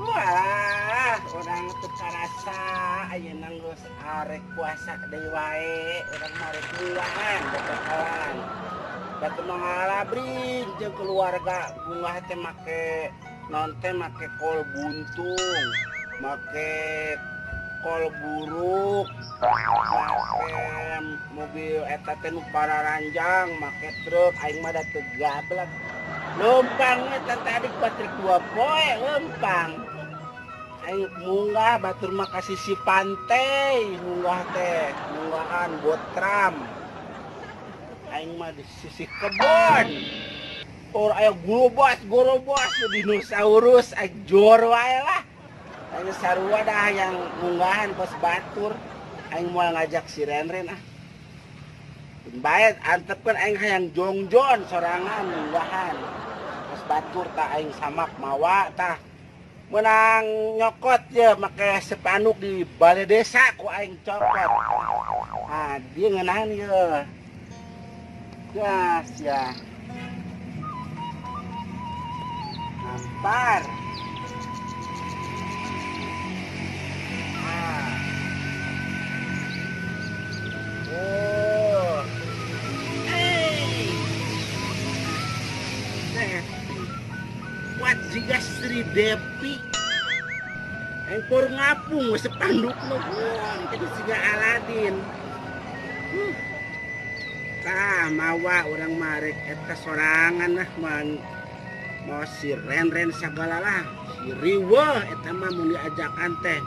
Wah, urang teu karasa ayeuna geus arek puasa deui wae, urang mah rek munggahan bakalan. Batu mah ngalabring jeung keluarga, munggah teh make naon teh, make kol buntung, make kol buruk, make mobil eta teh nu pararanjang, make truk, aing mah da teu gablek. Leumpang eta tadi patrik 2 poe leumpang. Aing munggah batur mah ka sisi pantai, munggah teh, munggahan botram. Aing mah di sisi kebon. Or aya gorobos, gorobos dinosaurus, aing jor wae lah. Aing sarua dah yang munggahan kos batur. Aing moal ngajak si Renren ah. Bae antepkeun aing hayang jongjon sorangan munggahan. Kos batur tah aing samak mawa tah. Menang nyokot ye make spanduk di balai desa ku aing cokot. Ah, dia ngeunahan ye. Gas ya. Nampar. Ah. Oh. Hey. Kuat jiga Sri Devi. Engkor ngapung sepanduk nu jadi siga Aladin. Tah mawa urang marek eta sorangan lah man. Mau si Renren sagala lah, si riweuh eta mah mun diajakan teh.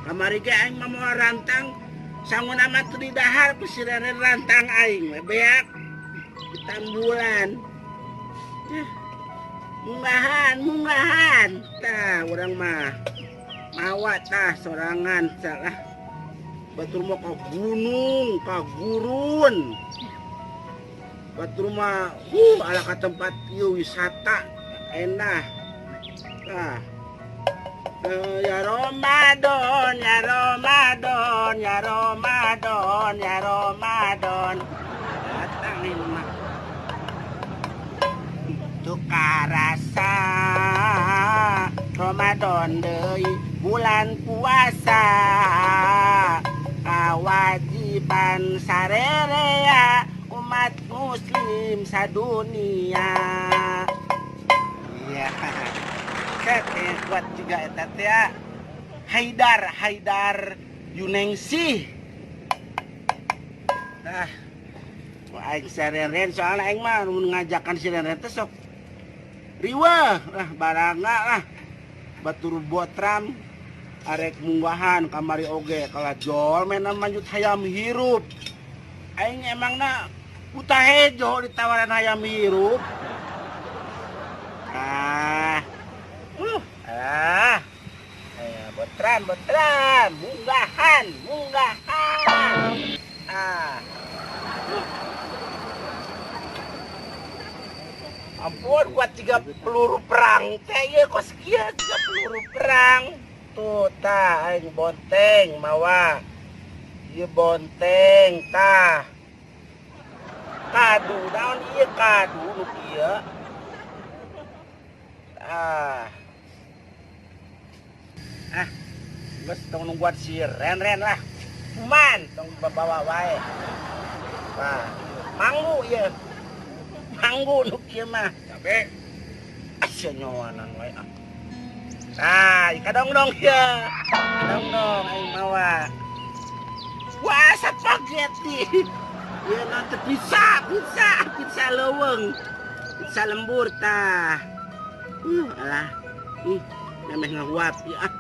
Kamari ge aing mah moal rantang, sanguna mah teu didahar ku si Renren rantang aing we beak ditambulan. Munggahan, munggahan. Tah urang mah mawa tah sorangan salah. Batur mah ka gunung, ka gurun. Batur mah ala ka tempat ieu wisata endah. Tah. Ya Ramadan, ya Ramadan, ya Ramadan, ya Ramadan. Datang ini mah. Tukarasa Ramadan deui bulan puasa, kewajiban sarerea umat muslim sadunia. Iya. Set, kuat juga eta teh ya. Haidar, Haidar Yuningsih. Tah. Wah, aing sareren soalna aing mah mun ngajakan si Renren teh sok riweuh lah baranga lah. Batur botram arek munggahan kamari oge kalah jol mena manjut hayam hirup. Aing emangna buta hejo ditawaran hayam hirup. Ah. Ah. Botram, botram, munggahan, munggahan. Ah. Ampun buat 3 peluru perang teh ieu kos kieu 3 peluru perang. Tuh tah aing bonteng mawa. Ieu bonteng tah. Kadu naon ieu kadu nu kieu. Ah. Ah, geus tong nungguan si Renren lah. Kuman tong bawa wae. Wah, manggu ieu. Manggu nu kieu mah. Cabe. Asa nyawanan wae ah. Tah, kadongdong ieu. Kadongdong aing mawa. Wah, spaghetti. Ieu mah teu pizza, pizza, pizza leuweung. Pizza lembur tah. Alah. Memeh ngahuap ieu ah.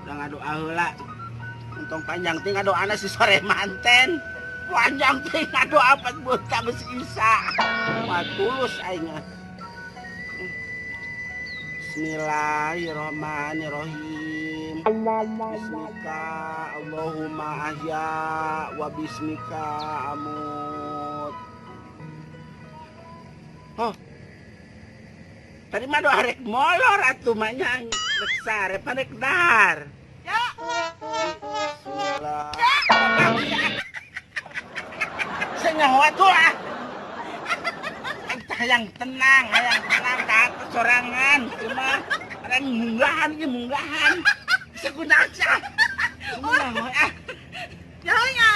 Udah ngadoa heula. Untung panjang teh ngadoana si sore manten. Panjang teh ngadoa pas buta geus isa. Wah, tulus aing mah. Bismillahirrahmanirrahim. Bismika Allahumma ahya wa bismika amut. Oh. Tadi mah doa rek molor atuh mah nya rek sare pa rek dahar. Ya. Bismillah. Senyawa tuh ah. Hayang tenang, hayang tenang, tak sorangan cuma Arang munggahan ieu munggahan. Sakunaon sia. Kumaha ah. Jauhnya.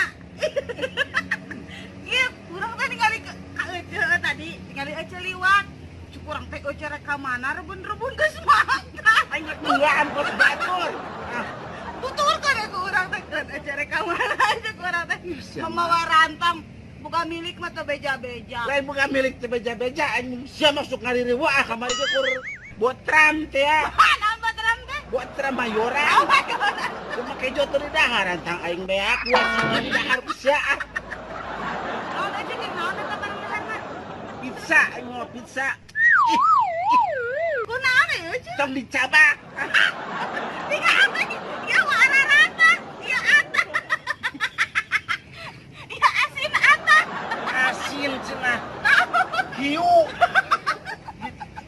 Ieu urang teh ningali ka Ece tadi, ningali Ece liwat. Cuk urang teh Ece rek ka mana rebun-rebun geus mangkat. Aing rek munggahan kos batur. Ah, Tutur kan aku urang teh keun Ece rek ka mana cuk urang teh. Memawa rantang buka milik mah teu beja-beja. Lain bukan milik teh beja-beja aing sia masuk ngaririwa ah kamari ge kur botram teh ya. Naon botram teh? Botram mayoran. Oh my God. Cuma kejo teu didahar rantang aing beak kuat sia didahar ku sia ah. Naon aja jeung naon eta barang daharna? Pizza aing mau pizza. Kunaon ieu Ece? Tong dicabak. Tiga atuh ieu mah ararata. Ieu atah. Ieu asin atah. Asin cenah. Hiu.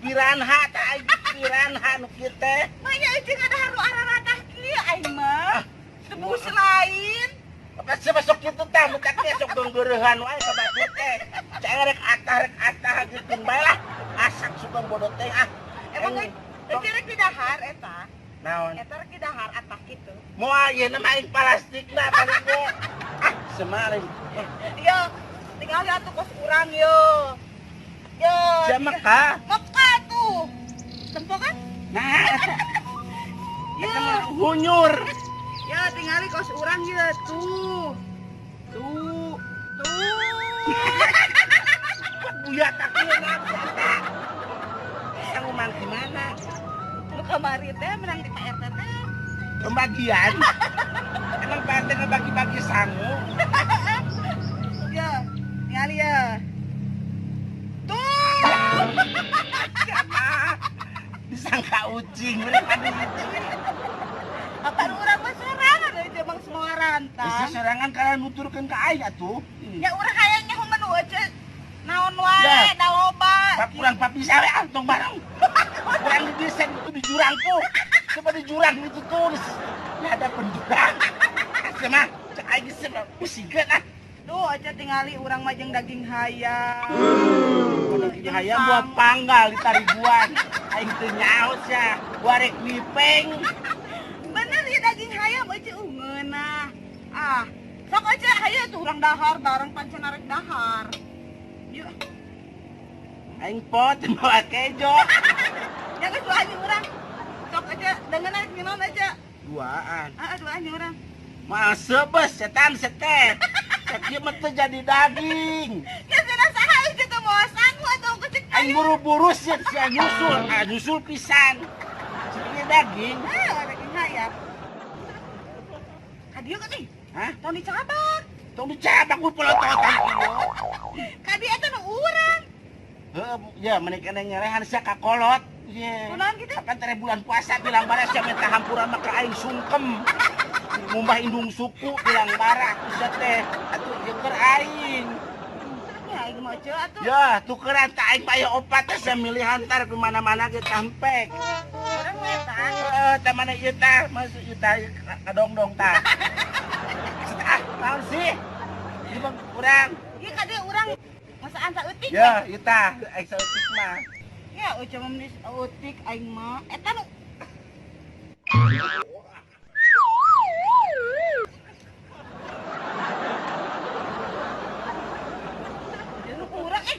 Piranha tah aing piranha nu kieu teh. Manya Ece ngadahar nu ararata kieu aing mah. Tebus lain. Apa sih masuk kitu tah muka teh sok geurehan wae ka batur teh. Cai rek atah gitu bae lah. Asak suka bodoh teh ah. Emang Ece rek didahar eta. Naon? Eta rek didahar atah kitu. Moal ieu mah aing plastikna paling ge. Ah, semarin. Yo, tinggal atuh kos urang yo. Yo. Sia Mekah. Mekah tuh. Tempo kan? Nah, Yo. eta mah hunyur. Ya, tinggali kos urang ye tuh. Tuh. Tuh. Buya tak kieu eta. Sangu mang di mana? Nu kamari teh menang di Pak RT teh. Pembagian. Emang Pak RT ngebagi-bagi sangu? Ya, tinggali ya. Tuh. Siapa? Disangka ucing, mereka ucing. Apa urang mah sorangan aja bang semua rantang. Bisa sorangan kalian nuturkeun ka aing atuh. Ya urang hayang nyaho menu aja. Naon wae, Ya. da loba. Pak kurang papisah we ah tong bareng. Kurang di desain itu di jurang tuh. Coba di jurang itu tuh. Ini ada penjurang. Sama cek aing geus pusingkeun ah. Duh, aja tingali urang mah jeung daging hayam. Daging hayam buah panggal di tariguan. Aing teu nyaho sia. Buah rek mipeng. Bener ya daging hayam aja ngeunah. Ah, sok aja hayu tuh urang dahar bareng pancen arek dahar. Yuk. Aing pot bawa kejo. Ya geus duaan urang. Sok aja dengan arek ngeunah aja. Duaan. Ah, duaan urang. Mah sebes setan setet. Sakieu mah teu jadi daging. Ya cenah saha aja teh moal sangu atau kucing Aing buru-buru sia sia nyusul, ah nyusul pisan. Sakieu daging. Ah, daging hayam. Ka dieu nih? Hah? Tong dicabak. Tong dicabak ku pelototan ieu. Ka dieu eta nu urang. Heuh, ya menik ene ngerehan sia ka kolot. Ye. Kunaon kitu? Kapan tere bulan puasa bilang bara sia minta hampura mah ka aing sungkem. Ngumbah indung suku bilang bara sia teh. Atuh ieu keur aing. Ya aing mah ceu atuh. Ya, tukeran tah aing mah aya opat teh sia milih hantar ke mana-mana ge tampek. Urang mah eta. Heeh, tah mana ieu tah, masuk ieu tah kadongdong tah. Ah, naon sih? Ieu mah urang. Ieu ka dieu urang masaan saeutik. Ya, ieu tah, aing saeutik mah. Ya, ucap mah saeutik aing mah. Eta nu Ieu nu urang eh.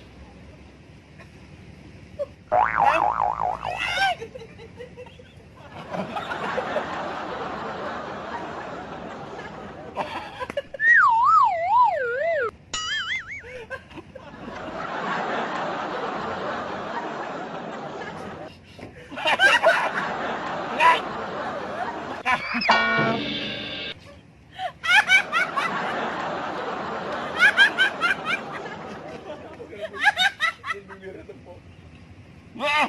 Wah.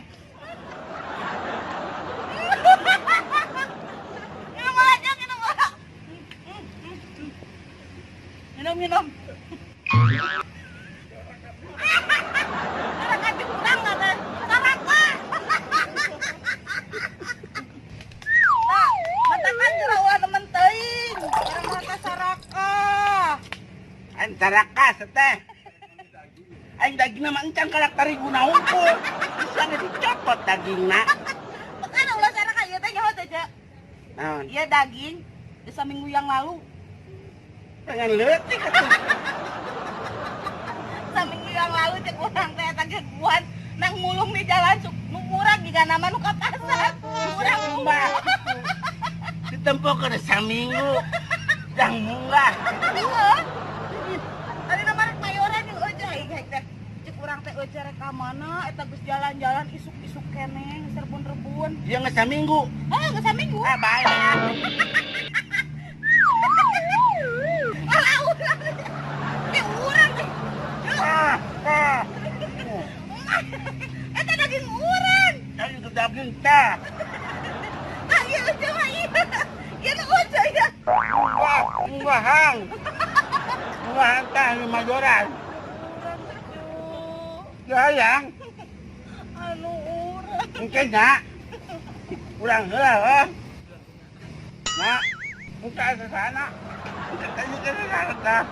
Minum aja, minum aja. Minum, minum. Saraka kurang nggak teh? Saraka. Nah, matakan jerawan temen teuing. Orang mata saraka. Aing saraka seteh. Aing dagingna mah encan kalak tariguna hungkul. Bisa dicopot dagingna. Makana ulah Naon? Iya daging geus saminggu yang lalu. Pengen leutik atuh. Saminggu yang lalu cek urang teh eta geguan nang mulung di jalan sok nu murah gigana mah nu ka pasar. Murah munggah. Ditempo keur saminggu. Jang munggah. Tadi nama rek mayoran jeung eueuh aing teh. Cek urang teh eueuh rek ka mana eta geus jalan-jalan isuk-isuk keneh geus rebun-rebun. Ieu geus saminggu. Heuh, geus saminggu. Ah, bae. Alah urang. Di urang teh. Ah, ah. Eta daging urang. Ayo ke daging teh. Ah, ieu eueuh mah ieu. Ieu nu eueuh ya. Wah, munggahang. Munggahan tah nu majoran. Hayang. Anu urang. Engke nya. Urang heula heuh. Na, buka ke sana. Buka ke sana tah.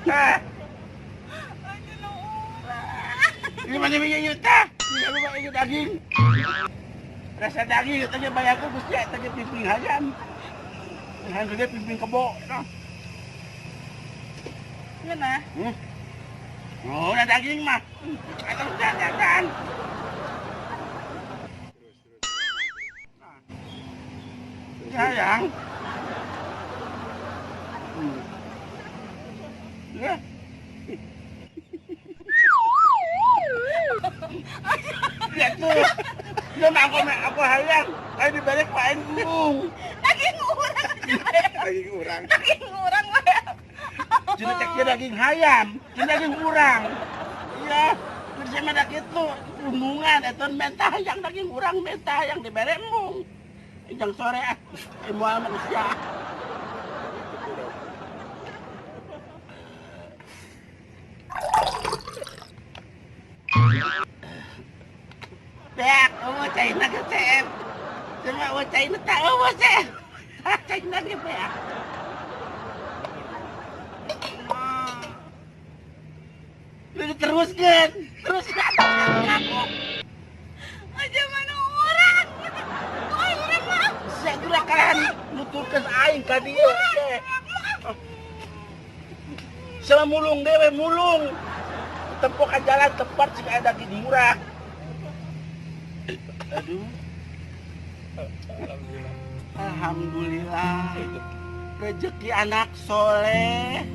Tah. Anu urang. Ini mana minyak tah? Ini mah ieu daging. Rasa daging teh bayarkeun Gusti eta ge pimping hayam. Hayam gede pimping kebo. Nah. Ngeunah. Oh, udah daging mah. Atau jajan. Sayang. Ya. Ya tuh. Ya aku hayang. Ayo dibalik paen embung. Daging urang. Daging urang. Daging urang mah. Cina cek dia daging hayam, cina daging urang. Iya, terus saya mah kitu rumbungan eta mentah hayang daging urang mentah hayang dibere embung. Jang sore ah, moal manusia. Beak, eueuh caina ge CM. Cuma eueuh caina tah eueuh CM. Tah caina ge beak. Lu teruskan, teruskan. Aja mana urang. Oi, urang mah. Saya kalian nuturkeun aing ka dieu teh. Sama mulung dewe mulung. Tempo ka jalan tempat jika ada daging murah. Aduh. Alhamdulillah. Alhamdulillah. Rezeki anak soleh.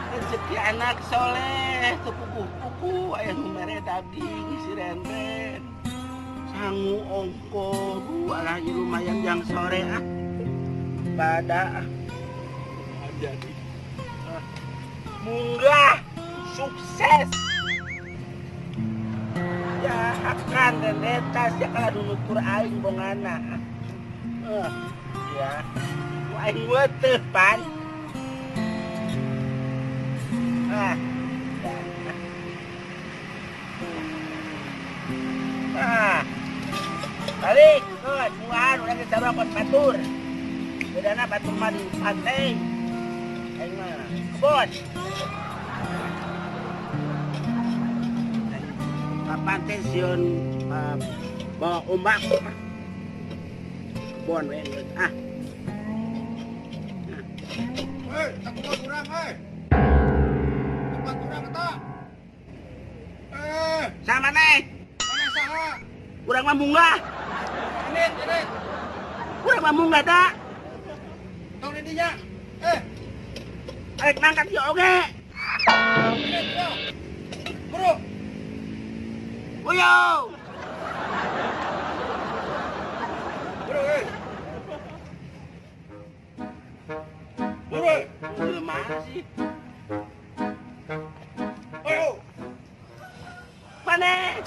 Rezeki anak soleh teu puguh-puguh aya nu mere daging si renten. Sangu ongko, alah ieu lumayan jang sore ah. Bada ah. Jadi. Munggah sukses. Ya akan reneta sia kalah nutur aing bongana. Ya. Ku aing weuteuh pan. Ah. Ah. Balik, geus munggahan urang geus sarua kon batur. Bedana batur mah di pantai. Aing mah kebon. Ka pantai sieun bawa ombak. Kebon we geus ah. Hei, tak urang hei. Tempat urang eta. Sama maneh? Maneh saha? Urang mah munggah. Ini, ini. Urang mah munggah da. Tong di dinya. Arek nangkat ieu oge. Ini, yo. Buru. Uyo. Buru, eh. Buru. Buru mana sih? Ayo. Maneh?